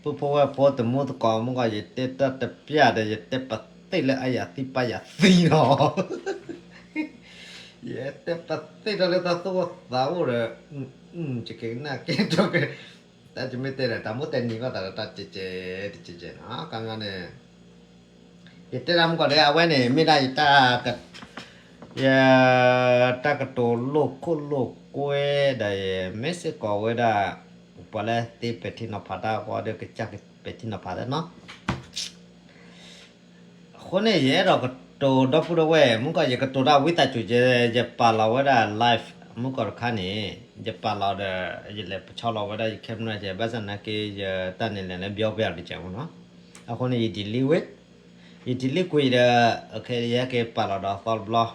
ပုၢ်ဖိဝဲၢ်ဖိ တံၤသကိးမုၢ်ဂီၤ ယတဲတၢ်တပျၢ်ဒီး ယတဲပသ့ၣ်လၢအယၤသံပာ်ယၤသံလီၤ. ယတဲပသ့ၣ်ထီၣ်လၢတၢ်သူၣ်အိၣ်သးအိၣ်ဒီး ယကကနၣ်ကဲထီၣ်က့ၤ တၢ်ယမ့ၢ်တဲဒီး တၢ်မိၣ်တဲနံၤဘၣ်သးဒီး တၢ်ကဲကဲတကဲကဲနီၤ ခီပညီန့ၣ် ယတဲဒၣ်မုၢ်ဂီၤဒီး အဝဲန့ၣ် မ့ၢ်ဒၣ်ယတၢ် ယတၢ်ကတိၤလိာ်ခိၣ်လိာ်ကွဲဒီး ယမ့ၢ်စ့ၢ်ကီးဝဲဒၣ် ပှၤလၢသ့ပဲာ်ထံနီၤဖးတၢ်အဂီၢ်ဒီး ကစၢ်ပဲာ်ထံနီၤဖးသ့နီၤ. အဃိန့ၣ် ယအဲၣ်ဒိးကတိၤဒီပုၢ်ဒီဝဲၢ် မုၢ်ဂီၤ ယကတိၤတၢ်ဝံသးစူၤ ယပာ်လီၤဝဲဒၣ် live မုၢ်ဂီၤတခါန့ၣ် ယပာ်လီၤဒီး ယလဲၤပဆီလီၤဝဲဒၣ်ယ camera ကဲ ဘၣ်ဆၣ်သနာ်က့ ယတၢ်န့ၣ်လဲၤလၢ ပြောပြ တကဲးမနီၤ. အဃိန့ၣ် ယ delete ဝဲ ယ delete ကွံာ်ဒီး ယဟဲက့ၤပာ်လီၤဒီးအသီတဘျီ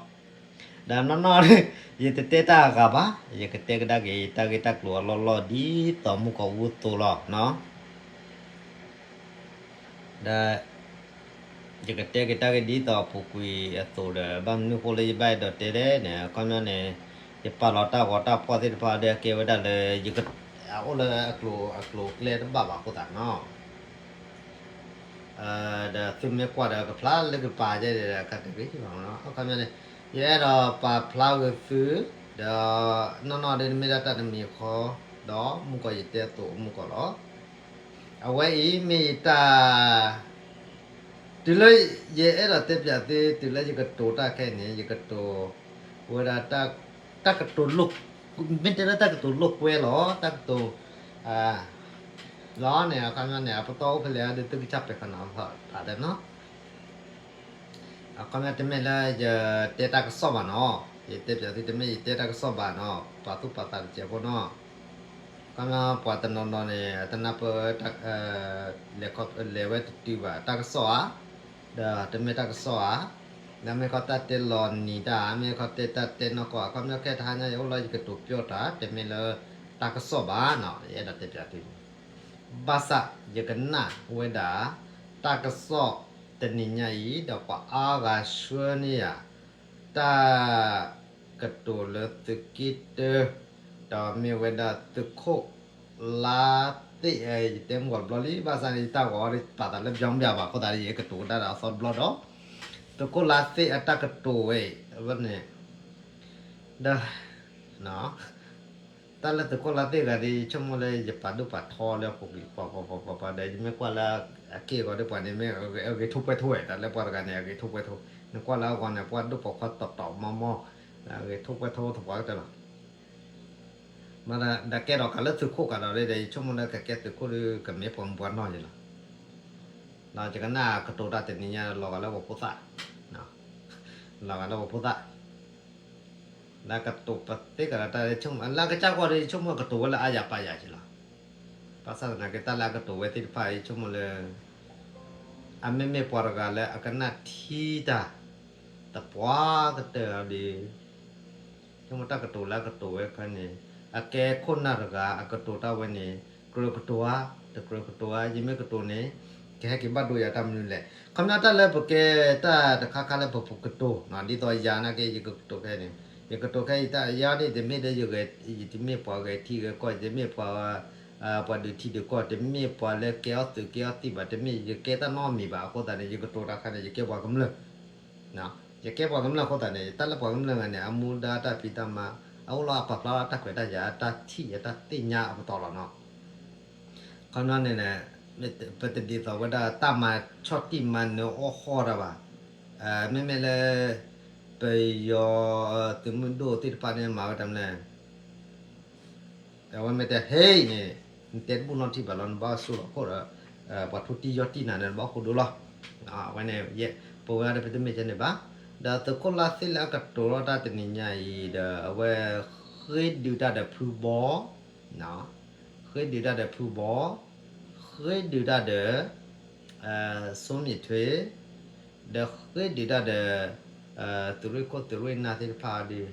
ဒီးနီၢ်နီၢ် ယတတဲတၢ်အဂၤဘၣ်, ယကတဲကဒါက့ၤ ယတၢ်ဂ့ၢ်တၢ်ကျိၤအလီၢ်လီၢ် ဒ်သိးမုၢ်ဂီၤအူသိးလီၤနီၤ. ဒီး ယကတဲက့ၤတၢ်ဂ့ၢ်ဒ်သိးအပူၤကွံာ်အသိးဒီး ဘၣ်မနုၤဃိလၢယဘၣ်အဲၣ်ဒိးတဲလဲၣ်န့ၣ် အခီပညီန့ၣ် ယပာ်လီၤတၢ်ဂီၤတၢ်ဖီၣ်သ့ၣ်တဖၣ်ဒီး ကဲဝဲဒၣ်လၢ ယက အအိၣ်လၢအကျိၤအကျိၤအကျဲတဘၣ်ဘၣ်အဃိသတးနီၤ ဒီးသုမ့ၢ်ကွၢ်ဒီးကဖျါလၢကပၤကဲဒီး ကတၢၢ်ဂ့ၤဘၣ်မနီၤ. အခီပညီန့ၣ် ယအဲၣ်ဒိးပာ်ဖျါဂ့ၤသု ဒီး နီၢ်နီၢ်ဒ်န့ၣ်မ့ၢ်ဒၣ်တၢ်တမံၤဃီ ဒီးမုၢ်ဂီၤယတဲအသိးမုၢ်ဂီၤလီၤ. အဝဲအံၤမ့ၢ်ယတၢ် တုၤလၢယအဲၣ်ဒိးတဲပၠးသု တုၤလၢယကတိၤတၢ်ခဲအံၤန့ၣ် ယကတိၤ ဝဲဒၣ် တၢ်ကတိၤလိာ် မ့ၢ်တဲလၢတၢ်ကတိၤလိာ်ကွဲလီၤ တၢ်ကတိၤ လီၤန့ၣ် အခီပညီန့ၣ် အပတီၢ်အိၣ်ဖဲလဲၣ်ဒီး သုကစၢ်ပဲာ်ခီနီၤဖးသ့နီၤ. အခီပညီတမ့ၢ်လၢယတဲတၢ်ကစီၣ်ဘၣ်နီၤ, ယတဲပၠးသုတမ့ၢ်ယတဲတၢ်ကစီၣ်ဘၣ်နီၤ, ပာ်သူၣ်ပာ်သးတစဲးဖိနီၤ. အခီပညီပှၤတနီၤနီၤန့ၣ် တနၢ်ပၢၢ် လဲၤဝဲတတုၤဘၣ် တၢ်ကစီၣ်ဧါ, ဒီးတမ့ၢ်တၢ်ကစီၣ်ဧါ, ဒီးမ့ၢ်ခီတၢ်တဲလီၤနံၤတၢ်ဧါ, မ့ၢ်ခီတဲတၢ်တဲနီၢ်ကီၢ်, အခီပညီခဲတဟါညါယအိၣ်လီၤ ယကတိၤပျီတၢ် တမ့ၢ်လၢတၢ်ကစီၣ်ဘၣ်နီၤ, ယအဲၣ်ဒိးတဲပၠးသု ဘၣ်ဆၣ်ယကနၣ်ဝဲဒၣ် တၢ်ကစီၣ်တနံၤညါအံၤ ဒီးပှၤအါဂၤဆှၢန့ၢ်ယၤ တၢ်ကတိၤလၢသုးက့တၢ ဒီးမ့ၢ်ဝဲဒၣ်သုးခိၣ်လါသ့ၣ် ယတဲမုၢ်ဂီၤတဘျီလံ ဘၣ်ဆၣ်န့ၣ် ယတၢ်ဂီၤဒီးပာ်သးလၢ ပြောင်းပြန် ဘၣ်အဃိသတးန့ၣ် ယကတိၤကဒါဒီးအသီတဘျီဒီး သုးခိၣ်လါသ့ၣ်အတၢ်ကတိၤဝဲအံၤ အဝဲန့ၣ် ဒီး တၢ်လၢသုးခိၣ်လါသ့ၣ်ဂၤဒီး ယဆိကမိၣ်လၢယပာ်ဒိၣ်ပာ်ထီလၢအပူၤကွံာ် ပှၤပှၤပှၤပှၤပှၤဒီး ယမ့ၢ်ကွၢ်လၢအက့ၢ်အဂီၤဒီးပှၤန့ၣ် မ့ၢ်အဂ့ၤထိၣ်ပှဲၤထိၣ်ဝဲ တၢ်လၢပှၤတဂၤန့ၣ် အဂ့ၤထိၣ်ပှဲၤထိၣ်, နကွၢ်လၢအဂီၢ်န့ၣ် ပှၤဒိၣ်ပိာ်ခွါတီတီမီမီ, အဂ့ၤထိၣ်ပှဲၤထိၣ်သပှၢ်ကတၢၢ်လီၤ. မ့ၢ်ဒီးကဲထီၣ်ကးလၢသုးခိၣ်ကးဒီးဒီး ယဆိကမိၣ်လၢကကဲသုးခိၣ်ဒီး ကမ့ၢ်ပှၤမုၢ်ပှၤနီၢ်ယလီၤ. ဒီးယကနၣ်ကတိၤတၢ်တနံၤညါ လီၤဂာ်လၢပှၤဖိသၣ်, လီၤဂာ်လၢပှၤဖိသၣ် လၢကတိၤပသ့ၣ်ကဒီးတၢ် ယဆိကမိၣ် လၢကစၢ်ဂီၢ်ဒီး ယဆိကမိၣ်ကတိၤဝဲလၢအါယၤပာ်ယၤက့လီၤ. ဘၣ်ဆၣ်သနာ်က့ တၢ်လၢအကတိၤဝဲသ့ၣ်တဖၣ် ယဆိကမိၣ်လၢ အမ့မ့ၢ်ပှၤတဂၤလၢအကနၣ်ထံတၢ် သပှၢ်ကတၢၢ်ဒီး ဆိကမိၣ်တၢ်ကတိၤလၢအကတိၤဝဲခါန့ၣ် အကဲခိၣ်နၢ်တဂၤ အကတိၤတၢ်ဝဲန့ၣ် ကြၢးကတိၤဧါ, တကြၢးကတိၤဧါ, ယမ့ၢ်ကတိၤန့ၣ် ကဟဲက့ၤဘၣ်ဒိယၤတၢ်မနုၤလဲၣ်. ခီပညီတၢ်လၢပကဲတၢ်တခါခါလၢပကတိၤ ဒ်သိးယၤနာ်က့ ယကကတိၤခဲအံၤန့ၣ် ယကတိၤခဲအံၤ တၢ်ယၤန့ၣ် တမ့ၢ်လၢယဂဲၤ ယတမ့ၢ်ပှၤဂဲၤထံဂဲၤကီၢ် ယတမ့ၢ်ပှၤ ပှၤဒုးထံဒုးကီၢ် တမ့ၢ်ပှၤလၢကဲအီၣ်သုးကဲအီၣ်သံၣ်ဘၣ် တမ့ၢ်ယကဲတၢ်နီတမံၤဘၣ် အဃိသတးန့ၣ် ယကတိၤတၢ်ခါန့ၣ် ယကဲပှၤကမျၢၢ် ယကဲပှၤကမျၢၢ်အဃိသတးန့ၣ် တၢ်လၢပှၤကမျၢၢ်ဂၤန့ၣ် အမူဒါတၢ်ဖံးတၢ်မၤ အအိၣ်လီၤအပာ်ဖျါထီၣ်တၢ်ခွဲးတၢ်ယာ် တၢ်ထံၣ်အတၢ်သ့ၣ်ညါအပတီၢ်လီၤနီၤ. ခီပညီန့ၣ် ပတဒ်သိးဝဲဒၣ်တၢ်မၤဆီၣ်တံၢ်မၤနၢၤအီၣ်ဃီတၢ်ဘၣ်. မ့မ့ၢ်လၢ ပယီၤသုးမုၢ်ဒိၣ်သ့ၣ်တဖၣ်န့ၣ် မၤဝဲတၢ်မနုၤလဲၣ် အဝဲမ့ၢ်တဲ ဟ့ၣ် န့ၣ် နတဲတဘူၣ်နီတထံၣ်ဘၣ်လီၤ နဘၣ်ဆိၣ်လီၤခိၣ်ဒီး ပှၤထူတံၢ်ယီၢ်တံၢ်နၤန့ၣ် နဘၣ်အိၣ်ဃိဒိလီၤ. အဝဲန့ၣ် ပဝဲဒၣ်ပတမ့ၢ်ကဲန့ၣ်ဘၣ်. ဒီးသုးခိၣ်လါသ့ၣ်လၢအကတိၤထီၣ်တၢ်တနံၤညါအံၤဒီး အဝဲဃ့ဒုးတၢ်ဒီးဖုဘီ ဃ့ဒုးတၢ်ဒီးဖုဘီ ဃ့ဒုးတၢ်ဒီး စိမ့ၣ်ထွ့ ဒီးဃ့ဒုးတၢ်ဒီး သုးရ့ၣ်ခိၣ်သုးရ့ၣ်နၢ်သ့ၣ်တဖၣ်ဒီး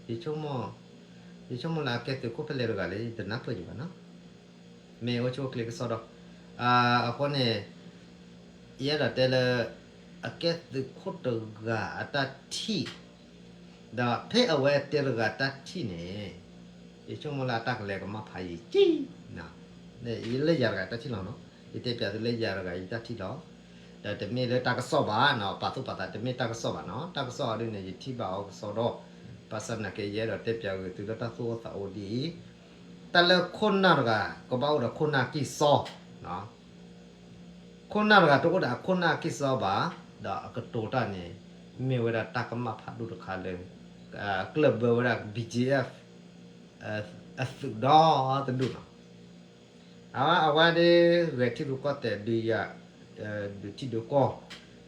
ယဆိကမိၣ် ယဆိကမိၣ်လၢအကဲသုးခိၣ်ဖဲလဲၣ်တဂၤလဲၣ် ယတနၢ်ပၢၢ်ယံၤဘၣ်နီၤ. မ့ၢ်အိၣ်ဆူၣ်အိၣ်ချ့ကစီဒီး အဃိန့ၣ် ယအဲၣ်ဒိးတဲလၢ အကဲသုးခိၣ်တဂၤအတၢ်ထံၣ် ဒီးဖဲအဝဲတဲတဂၤတၢ်ထံၣ်န့ၣ် ယဆိကမိၣ်လၢအတၢ်ကလဲၤကမၣ်ဖးယံၤကံနီၤ. လၢယၤတဂၤတၢ်ထံၣ်လီၤနီၤ, ယတဲပျးသုလၢယၤတဂၤယတၢ်ထံၣ်လီၤ. ဒီးတမ့ၢ်လၢတၢ်ကစီၣ်ဘၣ်နီၤ, ပာ်သူၣ်ပာ်သးတမ့ၢ်တၢ်ကစီၣ်ဘၣ်နီၤ, တၢ်ကစီၣ်အီၤဒ်န့ၣ် ယထံၣ်ဘၣ်အီၤကစီဒီ, ဘၣ်ဆၣ်သနာ်က့ ယအဲၣ်ဒိးတဲပျးဂ့ၤသုလၢတၢ်သူၣ်အိၣ်သးအိၣ်ဒ်အံၤ, တၢ်လၢခိၣ်နၢ်တဂၤ ကဘၣ်အိၣ်ဒီးခိၣ်နၢ်ကံၢ်စီ ခိၣ်နၢ်တဂၤတအိၣ်ဒီးအခိၣ်နၢ်ကံၢ်စီဘၣ်, ဒီးအကတိၤတၢ်န့ၣ် မ့ၢ်ဝဲဒၣ်တၢ်ကမၣ်ဖးဒိၣ်တခါလၢ ကျၢၢ်ဘၢဝဲဒၣ် ဘံၣ်ကၠံၣ်အဲၣ် အသုးဒီတဒူၣ်နီၤ. အဝဲဒၣ်ဂဲၤထံရူၢ်ကီၢ်သဲးဒုးယၤ ဒုးထံဒုးကီၢ်,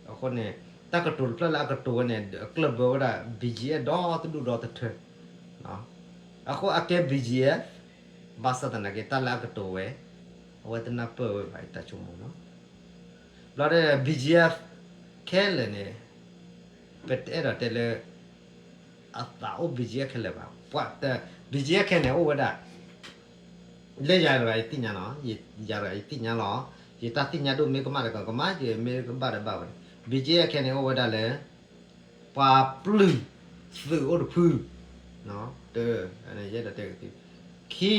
အဃိန့ၣ် တၢ်ကတိၤတဖျၢၣ်လၢအကတိၤဝဲန့ၣ် အကျၢၢ်ဘၢဝဲဒၣ် ဘံၣ်ကၠံၣ်အဲၣ် ဒီတဒူၣ်ဒီတထၢ, အဃိအကဲ ဘံၣ်ကၠံၣ်အဲၣ် ဘၣ်ဆၣ်သနာ်က့ တၢ်လၢအကတိၤဝဲ အဝဲတနၢ်ပၢၢ်ဝဲဘၣ် ယတၢ်ဆိကမိၣ်နီၤ. ဘျီဒီး ဘံၣ်ကၠံၣ်အဲၣ် ခဲလၢာ်န့ၣ် ပတအဲၣ်ဒိးတဲလၢ အသးအိၣ် ဘံၣ်ကၠံၣ်အဲၣ် ခဲလၢာ်ဘၣ်. ပှၤ ဘံၣ်ကၠံၣ်အဲၣ် ခဲန့ၣ် အိၣ်ဝဲဒၣ် လၢယၤတဂၤယသ့ၣ်ညါနီၤ, ယၤတဂၤယသ့ၣ်ညါလီၤ. ယတၢ်သ့ၣ်ညါဒိၣ်မ့ၢ်ကမၣ်ဒီးကမၣ်, ယမ့ၢ်ကဘၣ်ဒီးဘၣ်ဝဲန့ၣ်, ဘံၣ်ကၠံၣ်အဲၣ် ခဲန့ၣ် အိၣ်ဝဲဒၣ်လၢ ပှၤပျုၢ်သုးအိၣ်တဖု, တၢ, ယအဲၣ်ဒိးတဲက့ၤသု, ခံ,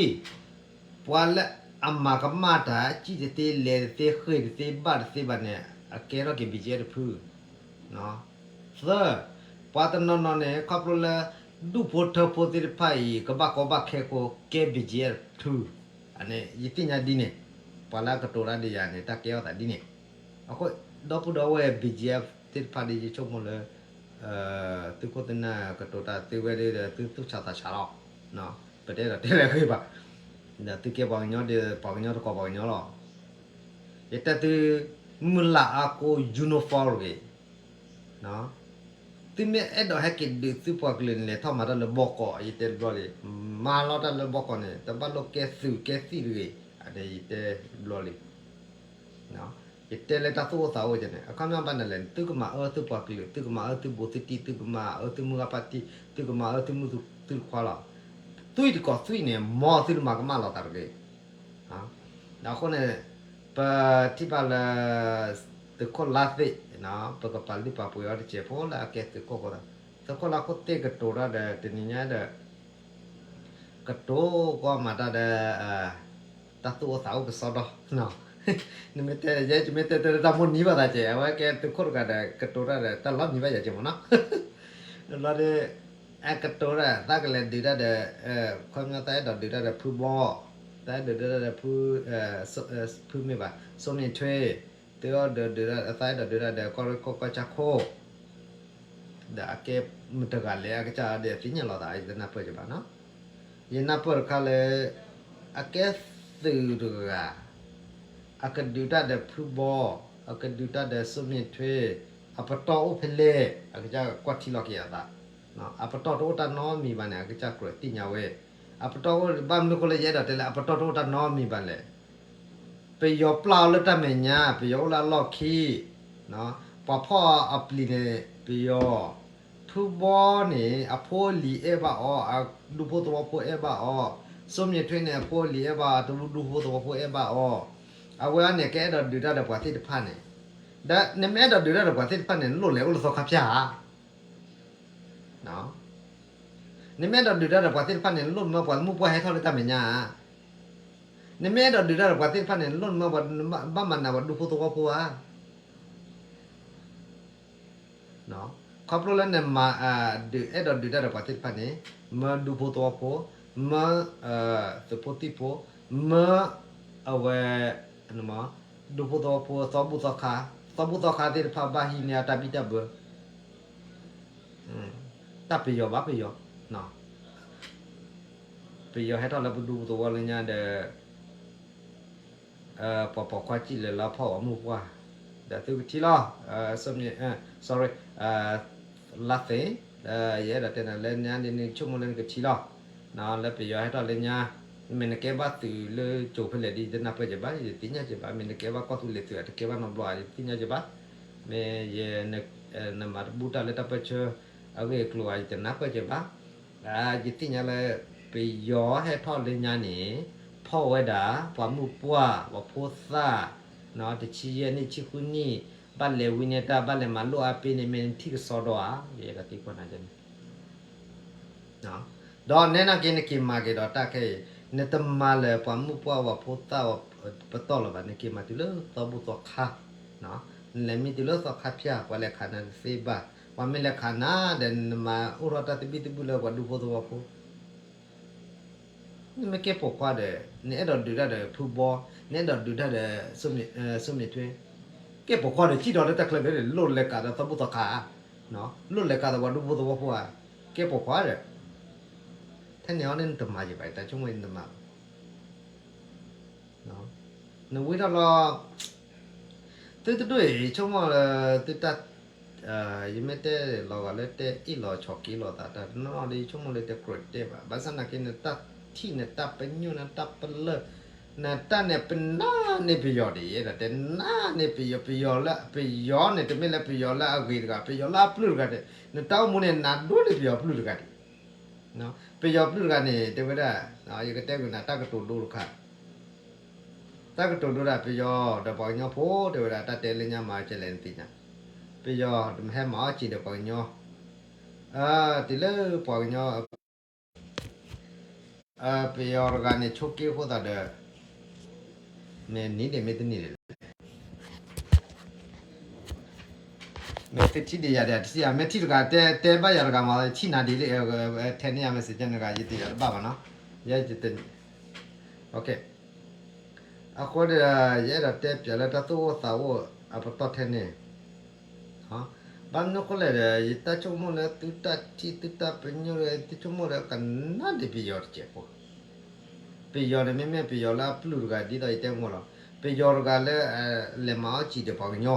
ပှၤလၢအမၤကမၣ်တၢ် စံၣ်တသ့ လဲၤတသ့ ဃ့ၢ်တသ့ ဘၣ်တသ့ဘၣ်န့ၣ် အကဲထီၣ်က့ၤ ဘံၣ်ကၠံၣ်အဲၣ် တဖု သၢ, ပှၤတနီၤနီၤန့ၣ် ခီဖျိလၢ ဒူၣ်ဖိထၢဖိသ့ၣ်တဖၣ်အံၤ ကဘၣ်ကီဘၣ်ခဲအဃိ ကဲ ဘံၣ်ကၠံၣ်အဲၣ် တဖု, အန့ၣ် ယသ့ၣ်ညါဒ်န့ၣ်, ပှၤလၢအကတိၤတၢ်ဒီးယၤန့ၣ် တၢ်ကဲထီၣ်သးဒ်န့ၣ်, အဃိ ဒီပုၢ်ဒီဝဲၢ် ဘံၣ်ကၠံၣ်အဲၣ် သ့ၣ်တဖၣ်ဒီး ယဆိကမိၣ်လၢ သုခိၣ်သုနၢ်ကတိၤတၢ်သ့ဝဲဒီး သုသူၣ်ဆးသးဆးလီၤ, ပတအဲၣ်ဒိးတဲလၢအဂ့ၢ်ဘၣ်, ဒီးသုကဲပှၤကညီဒီး ပှၤကညီတကိးပှၤကညီလီၤ. ယတဲသု မုၢ်လၢ်အါကိး uniform တဂ့ၤ, သုမ့ၢ်အဲၣ်ဒိးဟဲက့ၤဒုးသုပှၤကလုာ်န့ၣ် လဲၤထီၣ်မၤတၢ်လၢဘီကီး ယတဲတဘျီလံ, မၤလီၤတၢ်လၢဘီကီးန့ၣ် တဘၣ်လိၣ်ကဲသုးကဲသံၣ်တဂ့ၤ, အန့ၣ်ယတဲတဘျီလံ. ယတဲလၢတၢ်သူၣ်အိၣ်သးအိၣ်ကန့ၣ် အခီပညီဘၣ်နလဲၣ်န့ၣ် သုကမၤအၢသုပှၤကလုာ် သုကမၤအၢသုဘူးသုတံၢ် သုကမၤအၢသုမုၢ်ဂၤဖါတံၢ် သုကမၤအၢသုမုၣ်သုတခွါလီၤ. သွံၣ်တကိးသွံၣ်န့ၣ် မ်သုတမၤကမၣ်လိာ်သးတဂ့ၤ. အဃိန့ၣ် ပထံၣ်ဘၣ်လၢ သုးခိၣ်လါသ့ၣ် ပကပာ်လုၢ်ပာ်ပှ့ၤအီၤတစဲးဖိလၢအကဲသုးခိၣ်ဃိသး, သုးခိၣ်လါခိၣ်သ့ၣ်ကတိၤတၢ်ဒီး တနံၤညါဒီး ကတိၤကီမၤတၢ်ဒီး တၢ်သူၣ်အိၣ်သးအိၣ်ကစီဒီ, နမ့ၢ်တဲယဲ ယမ့ၢ်တဲတဲလၢတၢ်မိၣ်နံၤဘၣ်သးကဲ အဝဲကဲသုးခိၣ်တဂၤဒီး ကတိၤတၢ်ဒီး တၢ်လီၤနံၤဘၣ်ယၤကဲမ့ၢ်နီၤ. ဘျီဒီး အကတိၤတၢ် သးကလဲၤဒုးတၢ်ဒီး ခီပညီသးအဲၣ်ဒိးဒုးတၢ်ဒီးဖုဘီ, သးအဲၣ်ဒိးဒုးတၢ်ဒီးဖု ဖုမ့ၢ်ဘၣ် စိမ့ၢ်ထွဲ, သုအဲၣ်ဒိးဒုးတၢ် သးအဲၣ်ဒိးဒုးတၢ်ဒီးကီၢ်ရ့ၣ်ခိၣ်ကီၢ်ဆၣ်ခိၣ် ဒီးအကဲမတၤတဂၤလဲၣ် အကစၢ်ဒီးသ့ၣ်ညါလိာ်သး ယတနၢ်ပၢၢ်ကဘၣ်နီၤ. ယနၢ်ပၢၢ်တခါလၢ အကဲသုးတဂၤ အကဒုးတၢ်ဒီးဖုဘီ, အကဒုးတၢ်ဒီးစိမ့ၢ်ထွဲ, အပတီၢ်အိၣ်ဖဲလဲၣ် အကစၢ်ကွၢ်ထံလီၤက့ၤအသး, အပတီၢ်တအိၣ်တၢ်နီတမံၤဘၣ်န့ၣ် အကစၢ်ကြၢးသ့ၣ်ညါဝဲ, အပတီၢ်အိၣ်ဘၣ်မနုၤဃိလၢယအဲၣ်ဒိးတဲလၢ အပတီၢ်တအိၣ်တၢ်နီတမံၤဘၣ်လဲၣ်. ပယီၤပျၢ်အီၤလၢတၢ်မဲာ်ညါ ပယီၤအိၣ်လၢအလီၢ်ခံ, ပှၤဖီၣ်အပျံၤန့ၣ် ပယီၤ, ဖုဘီန့ၣ် အဖိအလံၤအဲၣ်ဘၣ်အီၤ အဒူဖိသဝီဖိအဲၣ်ဘၣ်အီၤ, စိမ့ၢ်ထွဲန့ၣ် အဖိအလံၤအဲၣ်ဘၣ် အဒူဖိသဝီဖိအဲၣ်ဘၣ်အီၤ, အဝဲအံၤန့ၣ် ကအဲၣ်ဒိးဒုးတၢ်ဒီးပှၤသ့ၣ်တဖၣ်န့ၣ်, ဒီးနမ့ၢ်အဲၣ်ဒိးဒုးတၢ်ဒီးပှၤသ့ၣ်တဖၣ်န့ၣ် နလိၣ်လဲၤအိၣ်လၢသီခါဖၠၣ်ဧါ နမ့ၢ်အဲၣ်ဒိးဒုးတၢ်ဒီးပှၤသ့ၣ်တဖၣ်န့ၣ် နလိၣ်နမၢပှၤမုၣ်ပှၢ်ဟဲထီၣ်လၢတၢ်မဲာ်ညါဧါ. နမ့ၢ်အဲၣ်ဒိးဒုးတၢ်ဒီးပှၤသ့ၣ်တဖၣ်န့ၣ် နလိၣ်နမၢပှၤဘၣ်မၤနးပှၤဒူဖိသဝီဖိဧါ. ခီဖျိလၢနမၤ ဒုးအဲၣ်ဒိးဒုးတၢ်ဒီးပှၤသ့ၣ်တဖၣ်န့ၣ် မၢဒူဖိသဝီဖိ, မၢ သုးဖိသံၣ်ဖိ, မၢ အဝဲ ဒူဖိသဝီဖိ သီဘူၣ်သီခါ, သီဘူၣ်သီခါသ့ၣ်တဖၣ်ဘၣ်ဟံးန့ၢ်အတၢ်ဘံၣ်တၢ်ဘၢ တၢ်ပယီၤဘၣ်ပယီၤ, ပယီၤဟဲထီၣ်လၢပဒူပသဝီလၢညါဒီး ပှၤပိာ်ခွါစံၣ်လဲၤလၢဖီၣ်ဝဲမုၢ်ပှၢ်, ဒီးသုကထံၣ်လီၤ, စိမ့ၢ် sorry, လါသ့, ယအဲၣ်ဒိးတဲနၤလၢညါဒ်န့ၣ် ဆိကမိၣ်လၢနကထံၣ်လီၤ, လၢပယီၤဟဲထီၣ်လၢညါ, မ့ၢ်နကဲဘၣ်သုးလၢကၠိၤဖဲလဲၣ်ဒ် ယတနၢ်ပၢၢ်က့ၤဘၣ်, ယတသ့ၣ်ညါက့ၤဘၣ်, မ့ၢ်နကဲဘၣ်ကီၢ်သူလ့ၤသုး အတကဲဘၣ်နီတဘျီဧါ ယတသ့ၣ်ညါက့ၤဘၣ်, မ့ၢ်ယ နမၤတဘူၣ်တၢ်လၢတၢ်ပၢၢ်ဆၢ အဂ့ၢ်အကျိၤဧါ ယတနၢ်ပၢၢ်က့ၤဘၣ်, ယသ့ၣ်ညါလၢ ပယီၤဟဲထီၣ်လၢညါန့ၣ် ဖီၣ်ဝဲဒၣ် ပှၤမုၢ်ပှၢ် ပှၤဖိသၣ်, တဆံယဲၢ်နံၣ် ဆံဃုနံၣ်, ဘၣ်လဲၤဝံန့ၢ်တၢ် ဘၣ်လဲၤမၤလိအါပ့ၤန့ၣ် မ့ၢ်နထံၣ်ကစီဒီဧါ, ယအဲၣ်ဒိးသံကွၢ်နၤန့ၣ်, ဒီးနဲနာ်က့ နက့ၤမၤက့ၤဒီးတၢ်ခဲအံၤ, နတမၤလၢၤပှၤမုၣ်ပှၢ်ဝၤဖိသၣ်ပတီၢ်လၢၤဘၣ်, နက့ၤမၤတုၤလၢသီဘူၣ်သီခါ, နလဲၤမံတုၤလၢသီခါဖၠၣ်, ပှၤလဲၤခးနၤတသ့ဘၣ်, ပှၤမ့ၢ်လဲၤခးနၤဒီး နမၤအိၣ်ထီၣ်တၢ်သဘံၣ်သဘုၣ်လၢပှၤဒူဖိသဝီဖိ နမ့ၢ်ကဲပိာ်ခွါဒီး နအဲၣ်ဒိးဒုးတၢ်ဒီးဖုဘီ, နအဲၣ်ဒိးဒုးတၢ်ဒီး စိၢ်မ့ၢ်ထွဲ, ကဲပိာ်ခွါဒီး စံၣ်ဒီးလၢတၢ်ချၢဒီး လိၣ်လဲၤကးဒီးသီဘူၣ်သီခါ, လိၣ်လဲၤကးဒီးပှၤဒူဖိသဝီဖိဧါ, ကဲပိာ်ခွါဒီး ထဲန့ၣ်အီၤန့ၣ်နတမၤယံၤဘၣ်, တၢ်ဆိကမိၣ်နတမၤဘၣ် နဝံထီၣ်လီၤ, သုတဒူၣ်အံၤ ယဆိကမိၣ်လၢ သုတၢ် ယမ့ၢ်တဲလီၤဂာ်လၢတဲအ့ၣ်လိာ်ဆိးက့လိာ်သးတၢ်တနီၤနီၤဒီး ယဆိကမိၣ်လၢတကြၢးတဲဘၣ်, ဘၣ်ဆၣ်သနာ်က့ နတၢ်ထံၣ်နတၢ်ပညိၣ်နတၢ်ပလၢၢ် နတၢ်န့ၣ်ပနာ်န့ၢ်ပယီၤဒံး, ယအဲၣ်ဒိးတဲနာ်န့ၢ်ပယီၤ, ပယီၤလၢ ပယီၤန့ၣ် တမ့ၢ်လၢပယီၤလၢအဂ့ၤတဂၤ, ပယီၤလၢအပျုၢ်တဂၤဒီး နတၢ်အိၣ်မူန့ၣ် နာ်ဒိၣ်န့ၢ်ပယီၤပျုၢ်တဂၤဒံး ပယီၤပျုၢ်တဂၤန့ၣ် တဲဝဲဒၣ်, ယကတဲကွံာ်နၤတၢ်ကတိၤဒိတခါ, တၢ်ကတိၤဒိဒၣ်ပယီၤဒီးပှၤကညီဖိ တဲဝဲဒၣ် တၢ်တဲလၢညါမၤကလဲၣ်နသ့ၣ်ညါ, ပယီၤဟဲမၤအီၣ်စံာ်ဒီးပှၤကညီ, တုၤလၢပှၤကညီ ပယီၤတဂၤန့ၣ် ဆိးက့အဃိသတးဒီး မ့ၢ်နံၤဒံးမ့ၢ်တနံၤဒံးလဲၣ် မ့ၢ်သုထံၣ်ဒံးယၤဒီး တထံၣ်ယၤ, မ့ၢ်ထံၣ်တဂၤ တဲဘၣ်ယၤတဂၤမး ထံၣ်နၤဒ်လဲၣ်, ထဲန့ၣ်ယၤ messenger နဂၤ ယတယၤတဘၣ်ဘၣ်နီၤ, ယဲ အဃိဒီး ယအဲၣ်ဒိးတဲပၠးလၢတၢ်သူၣ်အိၣ်သးအိၣ်အပတီၢ်ထဲန့ၣ်, ဘၣ်မနုၤအဃိလဲၣ်ဒီး ယတၢ်ဆိကမိၣ်လၢသုတၢ်ထံၣ်သုတၢ်ပညိၣ်လၢ သုဆိကမိၣ်လၢကနၣ်ဒံးပယီၤတစဲးဖိ ပယီၤန့ၣ် မ့မ့ၢ်ပယီၤလၢအပျုၢ်တဂၤ ဒ်သိးယတဲမ့ၢ်လီၤ, ပယီၤတဂၤလၢ လဲၤမၤအီၣ်စံာ်ဒီးပှၤကညီ,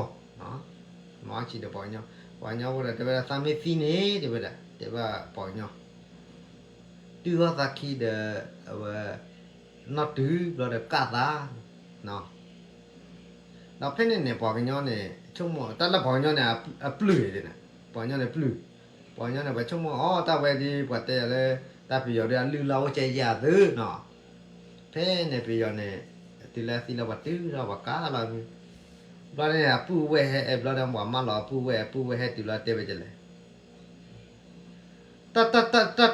မၤအီၣ်စံာ်ဒီးပှၤကညီ, ပှၤကညီဝဲဒၣ် တဲဝဲဒၣ် သးမ့ၢ်သံန့ၣ် တဲဝဲဒၣ် တဲဘၣ်ပှၤကညီ, တုၤထီၣ်သးခံဒီး အဝဲ နီၢ်တုၤဘျီဒီးကၣ်သး ဒီးဖဲန့ၣ်န့ၣ် ပှၤကညီန့ၣ် ဆိကမိၣ် တၢ်လၢပှၤကညီန့ၣ် အပျုၢ်န့ၣ်, ပှၤကညီန့ၣ်ပျုၢ်, ပှၤကညီန့ၣ် ပှၤဆိကမိၣ်အီၤ တၢ်ဝဲဒ်ပှၤတဲယၤလၢ တၢ်ပယီၤဒီးအလုၢ်လၢ်အိၣ်ကဲယၤသုနီၤ, ဖဲန့ၣ်ပယီၤန့ၣ် တုၤလၢအသံလၢပှၤတုၤထီၣ်ပှၤကၣ်လီၤ, ဘျီန့ၣ် အပုၢ်ဝဲၢ်ဟဲအဲၣ်ဘျီဒီး ပှၤမၢလီၤအပုၢ်ဝဲၢ်, အပုၢ်ဝဲၢ်ဟဲတုၤလီၤတဲဝဲဒ်လဲၣ် တၢ် တၢ် တၢ် တၢ်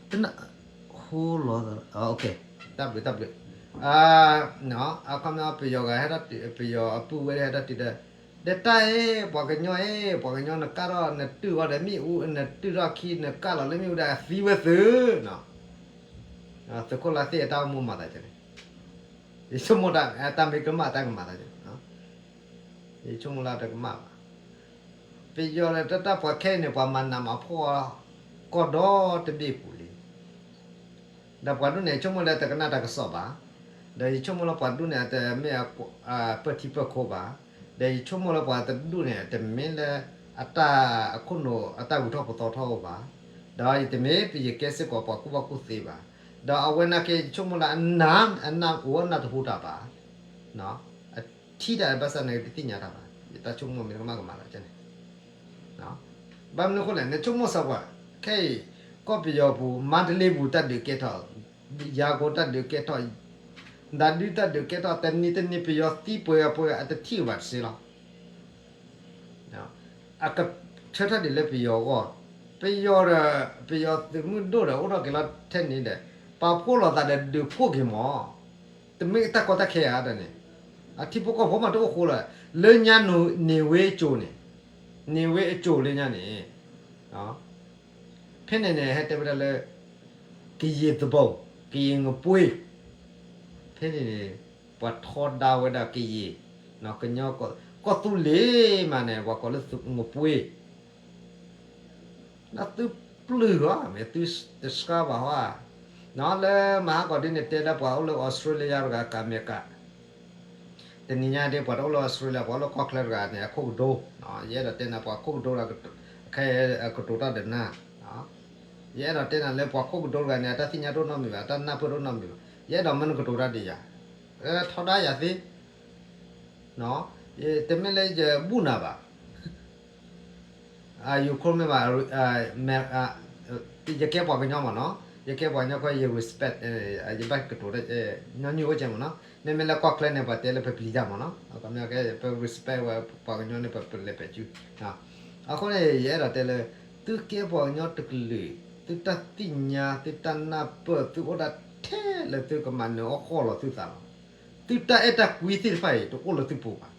တနၢ် ဟိလီၤ တၢ်ဘျုး တၢ်ဘျုး, အခီပညီ ပယီၤဂၤဟဲထီၣ်တုၤ ပယီၤအပုၢ်ဝဲၢ်ဟဲထီၣ်တုၤဒီး ဒီးတၢ်အဲၣ် ပှၤကညီအဲၣ် ပှၤကညီနကၣ်ထီၣ် နတုၢ်အီၤဒီးမ့ၣ်အူ နတုၢ်ထီၣ်ခံ နကၣ်လီၤလၢမ့ၣ်အူဒီးအသံဝဲသုနီၤ, သုးခိၣ်လါသ့ၣ်အတၢ်အိၣ်မူမၤသးကန့ၣ် ယဆိကမိၣ်တၢ် တၢ်မ့ၢ်ကမၣ်တၢ်ကမၤသးကန့ၣ် ယဆိကမိၣ်လၢတကမၣ်ဘၣ်. ပယီၤဒီးတၢ်တၢ်ပှၤခဲအံၤန့ၣ် ပှၤမၤနးမၤဖှီၣ် ကီၢ်ဒီတဘ့ၣ်ပူၤလံ. ဒီးပှၤဒိၣ်န့ၣ် ယဆိကမိၣ်လၢတကနၣ်တၢ်ကစီၣ်ဘၣ်. ဒီးယဆိကမိၣ်လၢပှၤဒိၣ်န့ၣ် အတမ့ၢ်အပၢၢ်ထံပၢၢ်ခိဘၣ်. ဒီးယဆိကမိၣ်လၢပှၤတဒိၣ်န့ၣ် တမ့ၢ်လၢအတၢ်အခိၣ်နူာ် အတၢ်ဂုၤထီၣ်ဖိသီထီၣ်အိၣ်ဘၣ်. ဒီးယတမ့ၢ်ပယကဲစ့ၢ်ကီးပှၤကူၣ်ဘၣ်ကူၣ်သ့ဘၣ်. ဒီးအဝဲနာ်က့ ယဆိကမိၣ်လၢအနၢ် အနၢ်အိၣ်အနၢ်တဟူတၢ်ဘၣ်. အထံၣ်တၢ်ဘၣ်ဆၣ်န့ၣ် တသ့ၣ်ညါတၢ်ဘၣ်. ယတၢ်ဆိကမိၣ်မ့ၢ်ကမၣ်ကမၣ်သးန့ၣ် ဘၣ်မနုၤအဃိလဲၣ် နဆိကမိၣ်စၢၤပှၤ ခဲအံၤ ကီၢ်ပယီၤပူၤ မါတလ့ပူၤ တၢ်ဒုးကဲထီၣ်, ယၤကိာ်တၢ်ဒုးကဲထီၣ်, ဒၣ်ဒုတၢ်ဒုးကဲထီၣ် တနံၤတနံၤ ပယီၤသံပှဲၤပှဲၤ အတထံၣ်ဘၣ်တစ့လီၤ. အကဆၢထၢၣ်ဒ်လၢပယီၤအဂီၢ်, ပယီၤဒီး ပယီၤသုးမုၢ်ဒိၣ်ဒီး အိၣ်ထီၣ်က့ၤလီၤထဲန့ၣ်ဒီး ပာ်ဖှိၣ်လိာ်သးဒီးဒုးဖှိၣ်က့ၤမး, တမ့ၢ်တၢ်ကီတၢ်ခဲဧါဒီးန့ၣ်, အထံဖိကီၢ်ဖိမးတအိၣ်ဃိလၢၤ, လၢညါန့ၣ်ဝ့အစိၤန့ၣ်, န့ၣ်ဝ့အစိၤလၢညါန့ၣ် ဖဲန့ၣ်န့ၣ် ဟဲတဲဝဲဒၣ်လၢ ကယံာ်သဘိ, ကယံာ်ငပှ့ၤ, ဖဲန့ၣ်န့ၣ် ပှၤထီဒါဝဲဒၣ်ကယံာ်, ကညီ ကီၢ်သူလ့ၤမးန့ၣ် ပှၤကိးလၢငပှ့ၤ, ဒီးသုပျုၢ်လီၤ မ့ၢ်သုတဆှါဘၣ်ဟီဧါ, လၢမဟါကီးဒ်န့ၣ် တဲလၢပှၤအိၣ်လၢ Australia တဂၤကးမဲာ်ကး တနံၤညါဒ် ပှၤတအိၣ်လၢ Australia ပှၤအိၣ်လၢကီၢ်ချၢတဂၤန့ၣ် အခိၣ်ကဒိ, ယအဲၣ်ဒိးတဲနၤ ပှၤခိၣ်ကဒိလၢ ခဲအံၤကတိၤတၢ်ဒီးနၤ, ယအဲၣ်ဒိးတဲနၤလၢပှၤခိၣ်ကဒိတဂၤန့ၣ် အတၢ်သ့ၣ်ညါတအိၣ်နီတမံၤဘၣ်, အတၢ်နၢ်ပၢၢ်တအိၣ်နီတမံၤဘၣ်, ယအဲၣ်ဒိးမၢနကတိၤတၢ်ဒ်ယၤ, ထီဒါယၤသ့, တမ့ၢ်လၢယဘူၣ်နၤဘၣ် ယိၤခိၣ်မ့ၢ်ဘၣ်, ယကဲပှၤကညီမ့ၢ်နီၤ, ယကဲပှၤကညီခီ ယ respect, ယဘၣ်ကတိၤတၢ် ညီနုၢ်အိၣ်ကဲမ့ၢ်နီၤ, မ့မ့ၢ်လၢကီၢ်ချၢန့ၣ် ပှၤတဲလၢပပျံၤတၢ်မ့ၢ်နီၤ, ပ respect ဝဲပှၤကညီန့ၣ် ပလဲၤပဲာ်စု, အဃိန့ၣ် ယအဲၣ်ဒိးတဲလၢ သုကဲပှၤကညီတကလုာ်, သုတၢ်သ့ၣ်ညါ သုတၢ်နၢ်ပၢၢ် သုအိၣ်ဒၣ်ထဲ လၢသုကမၤနၢၤအီၣ်ဃီၣ်လီၤသုသးလီၤ. သုတၢ်အဲၣ်တၢ်ကွံသ့ၣ်တဖၣ်အံၤ တအိၣ်လၢသုပူၤဘၣ်.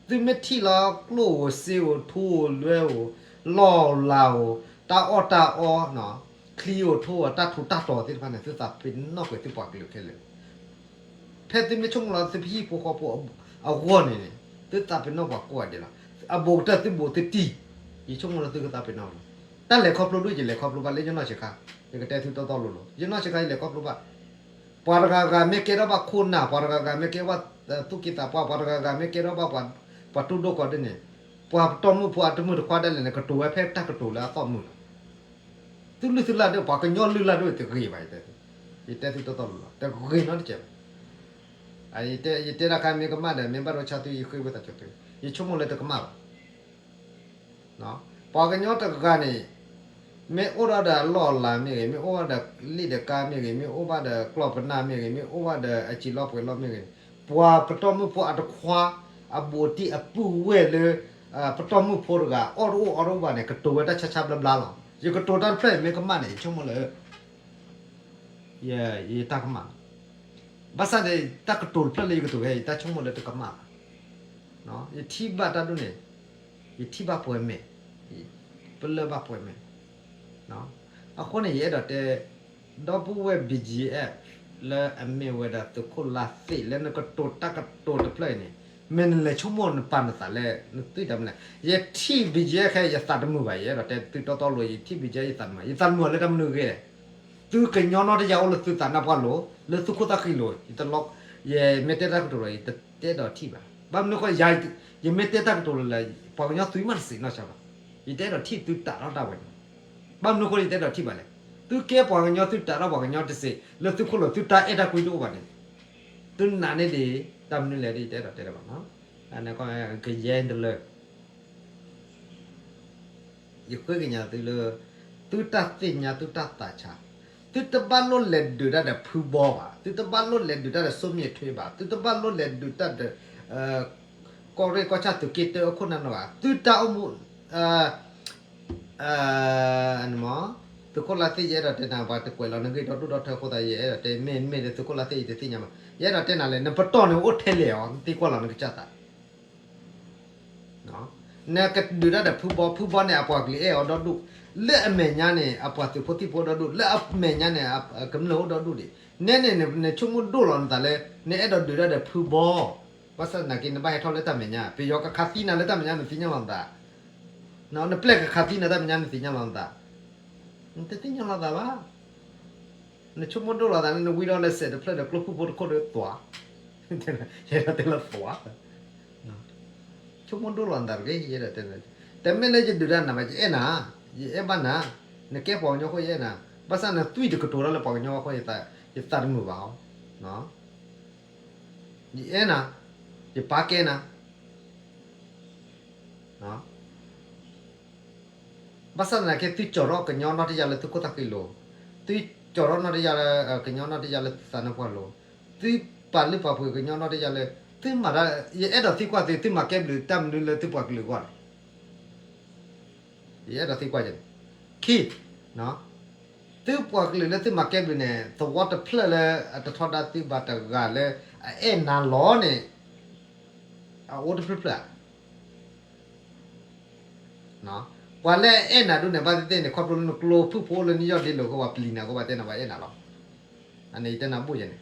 သုမ့ၢ်ထံၣ်လီၤကျိၣ်ဧိၤစ့ဧိၤ ထူဧိၤလွဲဧိၤ လီၢ်ဧိၤလၤဧိၤ တၢ်အီၣ်တၢ်အီ ချံဧိၤထူဧိၤ တၢ်ထူးတၢ်တီၤသ့ၣ်တဖၣ်န့ၣ် သုသးပ့ၤနီၣ်ကွံာ်သုပှၤကလုာ်ခဲလၢာ်လီၤ. ဖဲသုမ့ၢ်ဆိကမိၣ်လီၤသုဟံၣ်ဖိဃီဖိအဂီၢ်န့ၣ်န့ၣ် သုသးပ့ၤနီၣ်ပှၤကိးဂၤဒဲးလီၤ. အဘူးကတၢၢ်သုဘူးသုတံၢ်, ယဆိကမိၣ်လၢသုကသးပ့ၤနီၣ်လီၤ. တၢ်လဲၤခီဖျိဒိၣ်ယလဲၤခီဖျိဘၣ်လၢယနီၢ်ဆံးခါ, ယကတဲသုတီတီလိၤလိၤ ယနီၢ်ဆံးခါ ယလဲၤခီဖျိဘၣ် ပှၤတဂၤဂၤမ့ၢ်ကဲထီၣ်ဘၣ်ခိၣ်နၢ်, ပှၤတဂၤဂၤမ့ၢ်ကဲထီၣ်ဘၣ်သူၣ်က့သးပှၢ်, ပှၤတဂၤဂၤမ့ၢ်ကဲထီၣ်ဘၣ်ပှၤတူၢ်ဒိၣ်ကီးဒ်န့ၣ်, ပှၤပတီၢ်မုၣ်ဖိအတမုၣ်တခွါဒၣ်လဲာ်န့ၣ် ကတိၤဝဲဖဲတၢ်ကတိၤလၢအသီၣ်မုာ်လီၤ. သုလုၢ်သုလၢ်ဒိၣ် ပှၤကညီလုၢ်လၢ်ဒိၣ်တဂ့ၤဘၣ်, ယတဲသုတီတီလိၤလီၤ, တဂ့ၤနီတစဲးဘၣ်. ယတဲတၢ်ခါမ့ၢ်ကမၣ်ဒီး မ့ၢ်ဘၣ်ဒိဆါသု ယဃ့ဝံသးစူၤသု, ယဆိကမိၣ်လၢတကမၣ်ဘၣ်. ပှၤကညီတဂၤန့ၣ် မ့ၢ်အိၣ်ဒီးအလီၢ်အလၤမ့ၢ်ဂ့ၤ, မ့ၢ်အိၣ်ဘၣ်ဒီးလ့ၣ်ဒီးကါမ့ၢ်ဂ့ၤ, မ့ၢ်အိၣ်ဘၣ်ဒီးကျီၢ်ပနၢ်မ့ၢ်ဂ့ၤ, မ့ၢ်အိၣ်ဘၣ်ဒီးအစံာ်လီၢ်ပှဲၤလီၢ်မ့ၢ်ဂ့ၤ, ပှၤပတီၢ်မုၣ်ဖိအတခွါ အဘူးအတံၢ်အပုၢ်ဝဲၢ်လၢ ပတီၢ်မုၣ်ဖိတဂၤ အီၣ်တအိၣ်အီတအိၣ်ဘၣ်န့ၣ် ကတိၤဝဲတၢ်ဆါဆါဘျါဘျါလီၤ. ယကတိၤတၢ်တဖျၢၣ်အံၤမ့ၢ်ကမၣ်န့ၣ် ယဆိကမိၣ်လၢ ယတၢ်ကမၣ်လီၤ. ဘၣ်ဆၣ်န့ၣ် တၢ်ကတိၤတဖျၢၣ်လၢယကတိၤဝဲ ယတၢ်ဆိကမိၣ်လၢတကမၣ်ဘၣ်. ယထံၣ်ဘၣ်တၢ်ဒိၣ်န့ၣ် ယထံၣ်ဘၣ်ပှဲၤမဲာ်, ပလၢၢ်ဘၣ်ပှဲၤမဲာ်. အဃိန့ၣ် ယအဲၣ်ဒိးတဲ ဒီပုၢ်ဝဲၢ် ဘံၣ်ကၠံၣ်အဲၣ် လၢအမ့ၢ်ဝဲဒၣ်သုးခိၣ်လါသ့ၣ် လၢနကတိၤတၢ်ကတိၤတဖျၢၣ်အံၤန့ၣ် မ့ၢ်နလဲၤဆိကမိၣ်နပာ်နသးလဲၣ် နသွံၣ်တၢ်မနုၤလဲၣ်. ယထံၣ် ဘံၣ်ကၠံၣ်အဲၣ် ခဲအံၤ ယသးတမုာ်ဘၣ်, ယအဲၣ်ဒိးတဲသုတီတီလိၤ ယထံၣ် ဘံၣ်ကၠံၣ်အဲၣ် ယသးတမုာ်ဘၣ်. ယသးတမုာ်လၢတၢ်မနုၤအဂ့ၢ်လဲၣ်. သုကညီနီတယၤအိၣ်လၢသုသးနါပှၢ်လိၤ လၢသုခိၣ်သၣ်ဃံလိၤ ယတလီ, ယမ့ၢ်တဲတၢ်ကတိၤဒီး ယတအဲၣ်ဒိးထံၣ်ဘၣ်. ဘၣ်မနုၤအဃိ ယမ့ၢ်တဲတၢ်ကတိၤလၢ ပှၤကညီသွံၣ်မးတစံးနီၢ်ဆါဘၣ်. ယတအဲၣ်ဒိးထံၣ်သုတးထီၣ်တၢ်ဝဲန့ၣ်. ဘၣ်မနုၤအဃိလၢယတအဲၣ်ဒိးထံၣ်ဘၣ်လဲၣ်. သုကဲပှၤကညီသုတးထီၣ်ပှၤကညီတစံး လၢသုခိၣ်လိၤ သုတၢ်အဲၣ်တၢ်ကွံတအိၣ်ဘၣ်န့ၣ် သုနာ်န့ၢ်ဒံး တၢ်မနုၤလဲၣ်ဒီး ယတအဲၣ်ဒိးတဲတၢ်ဘၣ်နီၤ. ကယဲၢ်တလၢ ယဃ့ကညးသုလၢ သုတၢ်သ့ၣ်ညါ သုတၢ်သးဆး, သုတဘၣ်လိၣ်လဲၤဒုးတၢ်ဒီးဖုဘီဘၣ်, သုတဘၣ်လိၣ်လဲၤဒုးတၢ်ဒီးစိမ့ၣ်ထွ့ဘၣ်, သုတဘၣ်လိၣ်လဲၤဒုးတၢ်ဒီး ကီၢ်ရ့ၣ်ကီၢ်ဆၣ်သုးက့တၢအခိၣ်နၢ်နီၤဘၣ်. သုတၢ်အိၣ်မူ သုးခိၣ်လါသ့ၣ် ယအဲၣ်ဒိးတဲနၤ ပှၤတကွဲးလီၤနဂ့ၢ်ဒီဒူၣ်ဒီထၢအဃိသတး ယအဲၣ်ဒိးတဲ မ့ၢ်မ့ၢ်ဒီးသုးခိၣ်လါသ့ၣ် ယတသ့ၣ်ညါဘၣ်. ယအဲၣ်ဒိးတဲနၤလၢ နပတီၢ်န့ၣ်အိၣ်ထဲလဲၣ်အီၤ နသံကွၢ်လီၤနကစၢ်သး နကဒုးတၢ်ဒီးဖုဘီ, ဖုဘီန့ၣ် အပှၤကလုာ်အဲၣ်အီၤဒီဒူၣ်, လၢအမဲာ်ညါန့ၣ် အပှၤသုးဖိသံၣ်ဖိအိၣ်ဒီဒူၣ်, လၢအမဲာ်ညါန့ၣ် ကမျၢၢ်အိၣ်ဒီဒူၣ်ဒံး. နဲန့ၣ် နဆိကမိၣ်ဒိၣ်လီၤနသးလၢ နအဲၣ်ဒိးဒုးတၢ်ဒီးဖုဘီ, ဘၣ်ဆၣ်သနာ်က့ နဘၣ်ဟဲထီၣ်လၢတၢ်မဲာ်ညါ, ပယီၤကခးသံနၤလၢတၢ်မဲာ်ညါ နသ့ၣ်ညါလီၤနသး, နပျဲၢ်ကခးသံနၤတၢ်မဲာ်ညါ နသ့ၣ်ညါလီၤနသး, နတသ့ၣ်ညါလီၤသးဘၣ်. နဆိကမိၣ်ဒိၣ်လီၤသးလၢ နဝံထီၣ်လၢစဲးတဖျၢၣ်ဒီး ကျိဖုၣ်ဖိတခိၣ်ဒီးသွး, ယအဲၣ်ဒိးတဲလၢသွး, ဆိကမိၣ်ဒိၣ်လီၤနသးတဂ့ၤ, ယအဲၣ်ဒိးတဲ, တမ့ၢ်လၢယဒုးတၢ်နၤဘၣ်, ယအဲၣ်နၤ, ယအဲၣ်ဘၣ်နၤ, နကဲပှၤကညီအဃိ ယအဲၣ်နၤ, ဘၣ်ဆၣ်နသွံၣ်တကတိၤတၢ်လၢပှၤကညီအဃိ ယသးတမုာ်ဘၣ်အီၤ, ယအဲၣ်နၤ, ယပာ်ကဲနၤ ဘၣ်ဆၣ်သနာ်က့ သုကၠီၤထီၣ်ကညီနီတယၢ်လၢသုးခိၣ်သၣ်ဃံလိၤ, သုကၠီၤထီၣ်နီတယၢ်လၢ ကညီနီတယၢ်လၢသုသးနါပှၢ်လိၤ, သုပာ်လုၢ်ပာ်ပှ့ၤကညီနီတယၢ်လၢ သုမၤတၢ်, ယအဲၣ်ဒိးသံကွၢ်သု သုမၤကဲဘျုးတၢ်မနုၤလၢသုပှၤကလုာ်အဂီၢ်လဲၣ်. ယအဲၣ်ဒိးသံကွၢ်န့ၣ်, ခံ, သုပှၤကလုာ်လၢသုမၤကဲဘျုးန့ၣ် သဝီတဖျၢၣ်လၢအတထီဒါသုဘၣ်တဂၤလၢ အအဲၣ်နၤလီၤန့ၣ် အအိၣ်တဖျၢၣ်ဖျၢၣ်ဧါ. ပှၤလၢအအဲၣ်နၤဒိၣ်န့ၣ် ဘၣ်သ့ၣ်သ့ၣ်န့ၣ် ခီဖျိလၢနကျိဖုၣ်ဖိအိၣ်လၢနယီၢ်ဒ့လိာ်အဃိ ပှၤပျံၤနၤအဃိ ဘၣ်တဲနၤ ပှၤအဲၣ်နၤလီၤ. အန့ၣ်ယတဲနၤဘူၣ်ယဲန့ၣ်,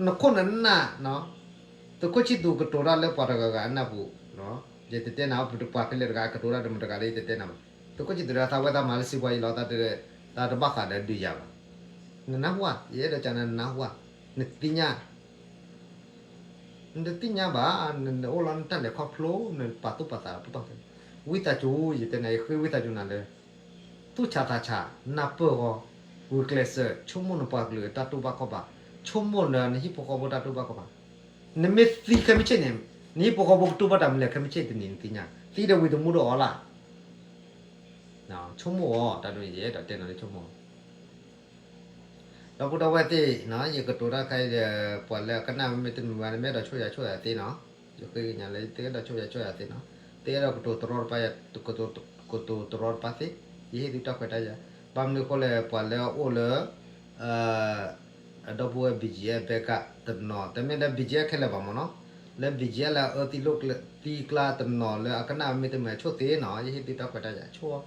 နခိၣ်နနၢ်, သုးခိၣ်ဆံၣ်သူးကတိၤတၢ်လၢပှၤတဂၤဂၤအနၢ်ပူၤ, ယတတဲနၤ ပှၤဖဲလဲၣ်တဂၤကတိၤတၢ်ဒီးမတၤတဂၤလၢယတတဲနၤဘၣ်. သုးခိၣ်ဆံၣ်သူးဒီးသးဝဲသးမၤလၢစံးပှၤယံၤလီၤ, တၢ်တဘၣ်ဃးဒီးဒုးယၤဘၣ်. နနၢ်ဟူဧါ, ယအဲၣ်ဒိးကနၤ နနၢ်ဟူဧါ, နသ့ၣ်ညါ နတသ့ၣ်ညါဘၣ်, နအိၣ်လီၤနတၢ်လဲၤခီဖျိ နပာ်သူၣ်ပာ်သးပတီၢ်, ဝံသးစူၤ ယတဲနၤ ယဃ့ဝံသးစူၤနၤလၢ သူၣ်ဆးသးဆး နၢ်ပၢၢ်ဂီၤ, ဂုာ်ကျဲးစၢး ဆိကမိၣ်နပှၤကလုာ်အတၢ်တူၢ်ဘၣ်ခီၣ်ဘၣ်, ဆိကမိၣ်ဒီးနဟံၣ်ဖိဃီဖိတၢ်တူၢ်ဘၣ်ခီၣ်ဘၣ်. နမ့ၢ်သံခဲမုၢ်ဆ့ၣ်န့ၣ် နဟံၣ်ဖိဃီဖိကတူၢ်ဘၣ်တၢ်မနုၤလဲၣ် ခဲမုၢ်ဆ့ၣ်တနံၤနသ့ၣ်ညါ, သံဒီးဝံၤတမူဒီးအီၤလၢ် ဆိကမိၣ်အီၤ တၢ်ဒ်န့ၣ် ယအဲၣ်ဒိးတဲနၤလၢဆိကမိၣ် ဒီပုၢ်ဒီဝဲၢ်သ့ၣ်, ယကတိၤတၢ်ခါအံၤဒီး ပှၤလၢအကနၣ်မ့ၢ်တမုာ်ဘၣ်န့ၣ် မ့ၢ်အဲၣ်ဒိးဆိၣ်ယၤဆိၣ်ယၤသ့နီၤ, ယဃ့ကညးလၢ သုအဲၣ်ဒိးဆိၣ်ယၤဆိၣ်ယၤသ့နီၤ, သုအဲၣ်ဒိးကတိၤတရီတပါ, ကတိၤတရီတပါသ့, ယဟ့ၣ်သုတၢ်ခွဲးတၢ်ယာ်, ဘၣ်မနုၤအဃိလဲၣ် ပှၤလၢအအိၣ်လၢ ဒီပုၢ်ဝဲၢ် ဘံၣ်ကၠံၣ်အဲၣ် ဘဲကၣ်တနီၤ တမ့ၢ်လၢ ဘံၣ်ကၠံၣ်အဲၣ် ခဲလၢာ်ဘၣ်မ့ၢ်နီၤ, လၢ ဘံၣ်ကၠံၣ်အဲၣ် လၢအအၢသံလိာ်သံကျါတနီၤလၢအကနၣ်မ့ၢ်တမ့ၢ်အဆိၣ်သ့နီၤ, ယဟ့ၣ်သုတၢ်ခွဲးတၢ်ယာ်ဆိၣ်,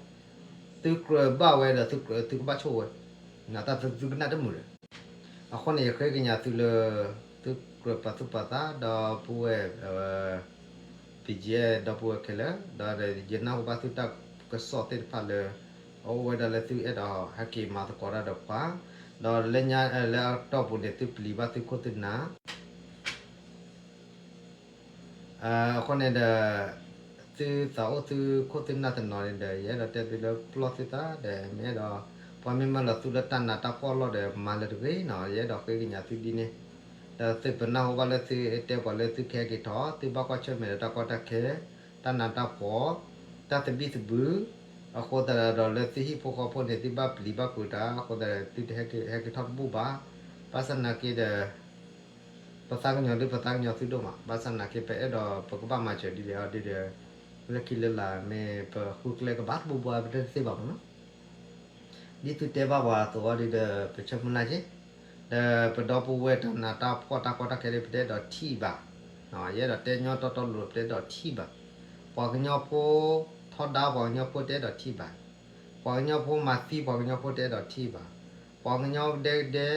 သုကြၢးဘၣ်ဝဲဒီးသုကြၢးသုကဘၣ်ဆိၣ်ဝဲ, တၢ်သုသုကနၣ်တမုာ်ဒီး, အဃိန့ၣ် ယဃ့ကညးသုလၢ သုကြၢးပာ်သူၣ်ပာ်သး ဒီပုၢ်ဝဲၢ် ဘံၣ်ကၠံၣ်အဲၣ် ဒီပုၢ်ဝဲၢ်ခဲလၢာ်, ဒီးယနၢ်ဟူဘၣ်သုတၢ်ကစီၣ်သ့ၣ်တဖၣ်လၢ အအိၣ်ဝဲဒၣ်လၢသုအဲၣ်ဒိးဟဲက့ၤမၤသကိးတၢ်ဒီးပှၤ, ဒီးလၢညါ လၢအတီၢ်ပူၤန့ၣ် သုပျံၤဘၣ်သုခိၣ်သုနၢ် အဃိန့ၣ်ဒီး သုသးအိၣ်သုခိၣ်သုနၢ်တနီၤန့ၣ်ဒီး ယအဲၣ်ဒိးတဲသုလၢပျီၢ်သုသးဒီး မ့ၢ်အဲၣ်ဒိး ပှၤမ့ၢ်မၢလီၤသုလၢတၢ်နးတၢ်ဖှီၣ်လီၢ်ဒီး မၤလၢတဂ့ၤနီၤ, ယအဲၣ်ဒိးဃ့ကညးသုဒ်န့ၣ်, ဒီးသုပနၢ်ဟူဘၣ်လၢသုတဲပှၤလၢသုကဟဲက့ၤထီၣ် သုဘၣ်ကွၢ်ဆၢၣ်မဲာ်ဒီးတၢ်ကီတၢ်ခဲ, တၢ်နးတၢ်ဖှီၣ်, တၢ်သဘံၣ်သဘုၣ်, အဃိသတးဒီးလၢသုဟံၣ်ဖိဃီဖိန့ၣ် သုဘၣ်ပျံၤဘၣ်ဖုးတၢ် အဃိသတးဒီး သုတဟဲက့ၤထီၣ်တဘူၣ်ဘၣ်, ဘၣ်ဆၣ်သနာ်က့ဒီး ပသးကညီၤဒုး ပသးကညီၤသုဒိၣ်မး, ဘၣ်ဆၣ်သနာ်က့ ပအဲၣ်ဒိးပကဘၣ်မၤစၢၤဒ်လဲၣ်အီၤဒ်ဒီး လၢခံလၢလာ်မ့ၢ်ပဃုကျဲကဘၣ်တဘူၣ်ဘၣ် ပတသ့ဘၣ်မ့ၢ်နီၤ, ဒ်သုတဲဘၣ်ပှၤအသိးအီၤဒ်ဒီး ပဆၢမုၢ်လၢ်က့ၤ, ဒီးပဒီပုၢ်ဝဲၢ်တၢ်နးတၢ်ဖှီၣ်တၢ်ကီတၢ်ခဲဒီး ပတအဲၣ်ဒိးထံၣ်ဘၣ်, ယအဲၣ်ဒိးတဲညီတီတီလိၤ ပတအဲၣ်ဒိးထံၣ်ဘၣ်, ပှၤကညီဖိထီဒါပှၤကညီဖိတအဲၣ်ဒိးထံၣ်ဘၣ်, ပှၤကညီဖိမၤသံပှၤကညီဖိတအဲၣ်ဒိးထံၣ်ဘၣ်, ပှၤကညီဒဲကဒဲ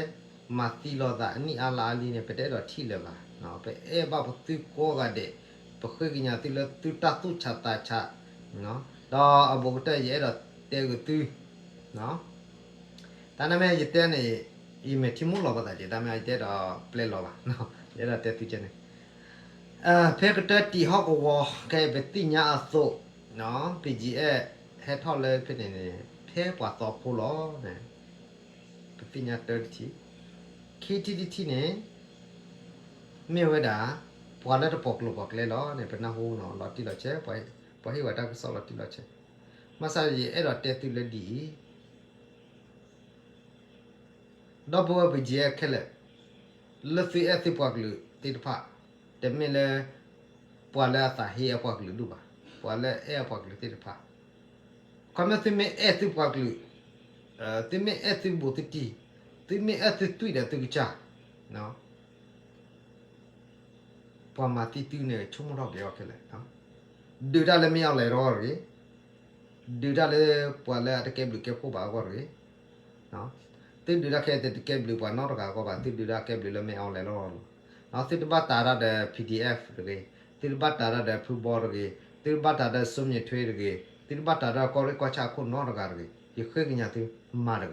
မၤသံလိာ်သးအနံၣ်အါလါအါလံန့ၣ် ပတအဲၣ်ဒိးထံၣ်လၢၤဘၣ်, ပအဲၣ်ဘၣ်ပသုကိးဂၤဒဲး, ပဃ့ကညးသုလၢသုတၢ်သူၣ်ဆးသးဆး, ဒီးအဘူးကတၢၢ်ယအဲၣ်ဒိးတဲဂ့ၤသု တၢ်နမ့ၢ်ယတဲန့ၣ် ယမ့ၢ်ထံမိၢ်လီၤပသးက့ၤ တၢ်မ့ၢ်ယတဲဒီးပျဲလီၤဘၣ်, ယအဲၣ်ဒိးတဲသုကဲန့ၣ်, ဖဲကတၢၢ်တံာ်ဟီၣ်ကဝီၤ ခဲအံၤပသ့ၣ်ညါအသိး, ဘံၣ်ကၠံၣ်အဲၣ် ဟဲထီၣ်လၢဖဲန့ၣ်န့ၣ် ဖဲပှၤသီဖိလီၤန့ၣ်, ပသ့ၣ်ညါတၢ်တထံၣ်, ခံထံၣ်တထံၣ်န့ၣ် မ့ၢ်ဝဲဒၣ် ပှၤလၢတပိာ်ကျိၤပိာ်ကျဲလီၤန့ၣ် ပနၢ်ဟူနီၤ လီၤတံၢ်လီၤဆဲး, ပှၤဟ့ၣ်ဝဲတၢ်ကစီၣ်လီၤတံၢ်လီၤဆဲး, ဘၣ်ဆၣ်ယအဲၣ်ဒိးတဲသုလၢဒ်အံၤ ဒီပုၢ်ဝဲၢ် ဘံၣ်ကၠံၣ်အဲၣ် ခဲလၢာ်, လၢသုအဲၣ်သုပှၤကလုာ်သ့ၣ်တဖၣ်, တမ့ၢ်လၢ ပှၤလၢအသးဟ့အပှၤကလုာ်ဒိၣ်ဘၣ်, ပှၤလၢအဲၣ်အပှၤကလုာ်သ့ၣ်တဖၣ်, ခီမ့ၢ်သုမ့ၢ်အဲၣ်သုပှၤကလုာ်, သုမ့ၢ်အဲၣ်သုဘူးသုတံၢ်, သုမ့ၢ်အဲၣ်သုသွံၣ်ဒီးသုကစၢ် ပှၤမၤသံသုန့ၣ် ဆိကမိၣ်ထီၣ်က့ၤအီၤခဲလၢာ်, ဒုးတၢ်လၢမ့ၢ်အီၤလဲၤထီၣ်တဂ့ၤ, ဒုးတၢ်လၢပှၤလၢအတကဲဘျုးကဲဖှိၣ်ဘၣ်အဂီၢ်တဂ့ၤ, သုဒုးတၢ်ခဲအံၤ တကဲဘျုးပှၤနီတဂၤအဂီၢ်ဘၣ်, သုဒုးတၢ်ကဲဘျုးလၢမ့ၢ်အီၤလဲၤထီၣ်လီၤ, သုတဘၣ်တၤတၢ်ဒီး PDF တဂ့ၤ, သုတဘၣ်တၤတၢ်ဒီးဖုဘီတဂ့ၤ, သုတဘၣ်တၤဒီးစိမ့ၢ်ထွဲတဂ့ၤ, သုတဘၣ်တၤဒီးကီၢ်ရ့ၣ်ကီၢ်ဆၣ်အခိၣ်နီတဂၤတဂ့ၤ, ယဃ့ကညးသုမၤတဂ့ၤ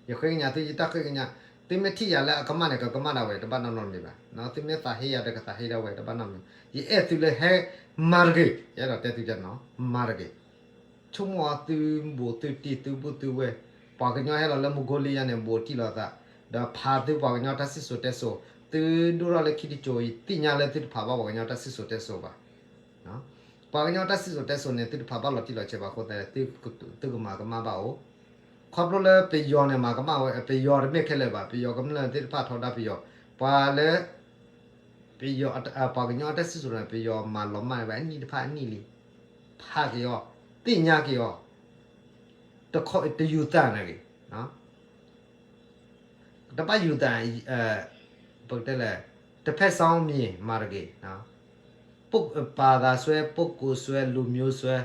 ယဃ့ကညးသု ယတၢ်ဃ့ကညး, သုမ့ၢ်ထံၣ်ယၤလၢအကမၣ်န့ၣ် ကကမၣ်ဒၣ်ဝဲ တဘၣ်နီတမံၤဘၣ်, သုမ့ၢ်သးဟ့ယၤဒီး ကသးဟ့ဒၣ်ဝဲ တဘၣ်နီတမံၤ, ယအဲၣ်သုလၢဟဲမၤတဂ့ၤ, ယအဲၣ်ဒိးတဲသုနီၤ မၤတဂ့ၤ, ဆိကမိၣ်အီၤသုဘူးသုတံၢ်သုဘူးသုဝဲၢ်, ပှၤကညီဟဲလီၤလၢမုၢ်ကိလံယါန့ၣ် ဘူးတံၢ်လိာ်သး, ဒီးဖးသုပှၤကညီတၢ်စံၣ်စိၤတဲစိၤ, သုဒိၣ်ထီၣ်လၢခံတစိၤ ယသ့ၣ်ညါလၢသုတဖးဘၣ်ပှၤကညီတၢ်စံၣ်စိၤတဲစိၤဘၣ် ပှၤကညီတၢ်စံၣ်စိၤတဲစိၤန့ၣ် သုတဖးဘၣ်လီၤတံၢ်လီၤဆဲးဘၣ်အဃိသတး သုကမၤကမၣ်ဘၣ်အိၣ်, ခီဖျိလၢပယီၤန့ၣ် မၤကမၣ်ဝဲ ပယီၤတမ့ၢ်ခဲလၢာ်ဘၣ် ပယီၤကမျၢၢ်သ့ၣ်တဖၣ်ထီဒါပယီၤ, ပှၤလၢ ပယီၤ ပှၤကညီအတၢ်စံၣ်စိၤန့ၣ် ပယီၤမၤလီၤမၢ်ဝဲအနံၣ်တဖၣ်အနံၣ်လံ, ဖးက့ၤအီၤ, သ့ၣ်ညါက့ၤအီၤ, တယူၤသးန့ၣ်ဂ့ၤ တဘၣ်ယူၤသး, ပကတဲလဲၣ်, တဖက်စောင်းမြေ မၤတဂ့ၤ, ပာ်သးစွဲ ပုဂ္ဂိုလ်စွဲ လူမျိုးစွဲ,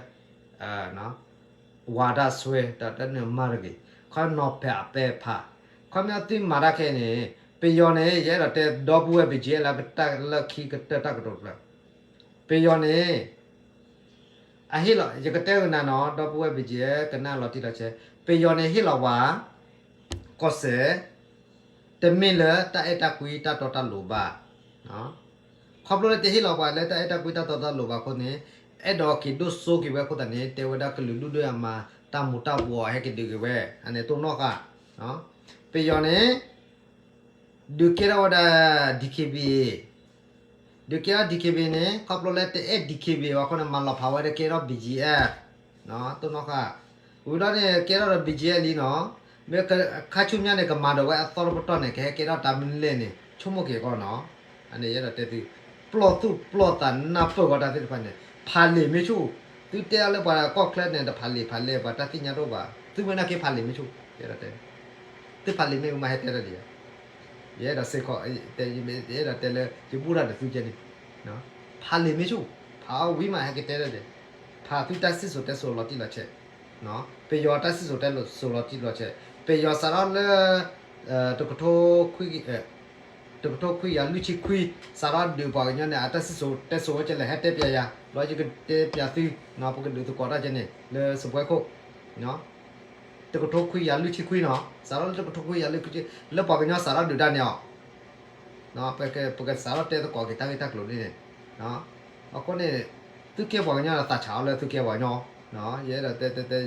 ဝါဒစွဲ တၢ်တၢ်န့ၣ်မၤတဂ့ၤ, ခီနီၤဖဲအပဲဖး, ခီမ့ၢ်သုမၤတၢ်ခဲအံၤန့ၣ် ပယီၤန့ၣ် ယအဲၣ်ဒိးတဲဒီပုၢ်ဝဲၢ် ဘံၣ်ကၠံၣ်အဲၣ် လၢကတၢၢ်လၢခံကတၢၢ်တၢ်ကတိၤတဖျၢၣ်, ပယီၤန့ၣ် အဟ့ၣ်လီၤ ယကတဲကနၤနီၤ ဒီပုၢ်ဝဲၢ် ဘံၣ်ကၠံၣ်အဲၣ် ကနၣ်လီၤတံၢ်လီၤဆဲး, ပယီၤန့ၣ်ဟ့ၣ်လီၤပှၤ ကီၢ်စဲၣ်, တမ့ၢ်လၢတၢ်အဲၣ်တၢ်ကွံတၢ်တီတၢ်လိၤဘၣ်, ခီဖျိလၢတဟ့ၣ်လီၤပှၤလၢတၢ်အဲၣ်တၢ်ကွံတၢ်တီတၢ်လိၤဘၣ်အဃိန့ၣ် အဲၣ်ဒိးက့ၤဒိၣ်စိက့ၤဝဲအဃိသတးန့ၣ် တဲဝဲဒၣ်ကလုာ်ဒူၣ်ဒွဲၣ်အမါ တၢ်မူၤတၢ်ဘှီးဟဲက့ၤဒုးက့ၤဝဲ, အန့ၣ်တိၢ်နီၣ်ဃာ်, ပယီၤန့ၣ် ဒုးကဲထီၣ်ဝဲဒၣ် DKBA, ဒုးကဲထီၣ် DKBA န့ၣ် ခီဖျိလၢတအဲၣ် DKBA ဘၣ်အဃိန့ၣ် မၤလီၤဖးဝဲဒၣ်ကဲထီၣ် ဘံၣ်ကၠံၣ်အဲၣ်, တိၢ်နီၣ်ဃာ်, ဝံၤလီၤန့ၣ် ကဲထီၣ်ဒီး ဘံၣ်ကၠံၣ်အဲၣ် လံနီၤ, မ့ၢ်ခါဆူညါန့ၣ် ကမၤဒီးဝဲအသီတပတီၢ်န့ၣ် ကဟဲကဲထီၣ်တၢ်မနုၤလဲၣ်န့ၣ် ဆိကမိၣ်က့ၤအဂီၢ်နီၤ, အန့ၣ်ယအဲၣ်ဒိးတဲသု, ပျီၢ်သူၣ်ပျီၢ်သးနၢ်ပၢၢ်ဂီၤတၢ်သ့ၣ်တဖၣ်န့ၣ် ဖးလံာ်မ့ၢ်ဆူၣ်, သုတဲအီၤလၢပှၤကီၢ်ချၢန့ၣ် တဖးလံာ်ဖးလဲၢ် ပှၤတၢ်သ့ၣ်ညါတအိၣ်ဘၣ်, သုဝဲနာ်က့ဖးလံာ်မ့ၢ်ဆူၣ်, ယအဲၣ်ဒိးတဲ, သုဖးလံာ်မ့ၢ်ဝံၤမးဟဲတဲတၢ်ဒ်အံၤ ယအဲၣ်ဒိးစ့ၢ်ကီး ယအဲၣ်ဒိးတဲလၢ ယဘူၣ်တၢ်ဒီးသုကဲန့ၣ်, ဖးလံာ်မ့ၢ်ဆူၣ်, ဖးအီၤဝံၤမး ဟဲကတဲဒၣ်ဒဲး, ဖးသုတၢ်စံၣ်စိၤတဲစိၤလီၤတံၢ်လီၤဆဲး, ပယီၤတၢ်စံၣ်စိၤတဲစိၤလီၤတံၢ်လီၤဆဲး, ပယီၤစးထီၣ်လၢ တကထိခွံ တကထိခွံကယၤလွံၢ်ဆံခွံ စးထီၣ်ဒုးပှၤကညီန့ၣ် အတၢ်စံၣ်စိၤတဲစိၤဝဲကဲလဲၣ် ဟဲတဲပျးယၤ, ဒီးယကတဲပျးသု, ပကဒုးသကိးတၢ်ကဲန့ၣ် လၢစပွဲခိၣ် တကထိခွံကယၤလွံၢ်ဆံခွံနီၤ, စးထီၣ်လၢတကထိခွံကယၤလွံၢ်ဆံခွံ လၢပှၤကညီစးထီၣ်ဒုးတၢ်န့ၣ်အီၤ, ပကစးထီၣ်တဲသကိးက့ၤတၢ်ဂ့ၢ်တၢ်ကျိၤဒ်န့ၣ်, အဃိန့ၣ် သုကဲပှၤကညီဒီးသးဆးအီၤလၢသုကဲပှၤကညီ, ယအဲၣ်ဒိးတဲတဲတဲ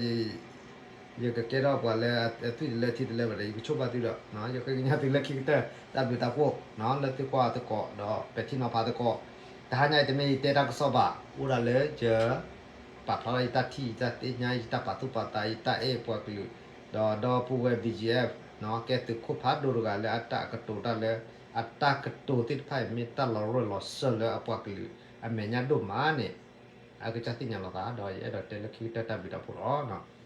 ယကကဲထီၣ်ပှၤလၢအသွံၣ်တလၢထံတလၢဘၣ်ဒီး ယကဆိၣ်ဘၣ်သုဒီး ယဃ့ကညးသုလၢခံကတၢၢ် တၢ်ဘျုးတၢ်ဖှိၣ် လၢသုကွၢ်သကိးဒီးပဲာ်ထံနီၤဖးသကိး, တဟါညါအံၤတမ့ၢ်ယတဲတၢ်ကစီၣ်ဘၣ် အိၣ်ဒၣ်လၢယ ပာ်ဖျါထီၣ်ယတၢ်ထံၣ် ယတၢ်သ့ၣ်ညါ ယတၢ်ပာ်သူၣ်ပာ်သး ယတၢ်အဲၣ်ပှၤကလုာ်, ဒီးဒီပုၢ်ဝဲၢ် B G F ကဲသုးခိၣ်ဖးဒိၣ်တဂၤလၢအတၢ်ကတိၤတၢ်လၢ အတၢ်ကတိၤသ့ၣ်တဖၣ်အံၤ မ့ၢ်တၢ်လီၤရၢၢ်လီၤစၢၢ်လၢအပှၤကလုာ်အမဲာ်ညါဒိၣ်မးန့ၣ် အကစၢ်သ့ၣ်ညါလီၤသး ဒီးယအဲၣ်ဒိးတဲလၢခံကတၢၢ်တၢ်ဘျုးတၢ်ဖှိၣ်လီၤ.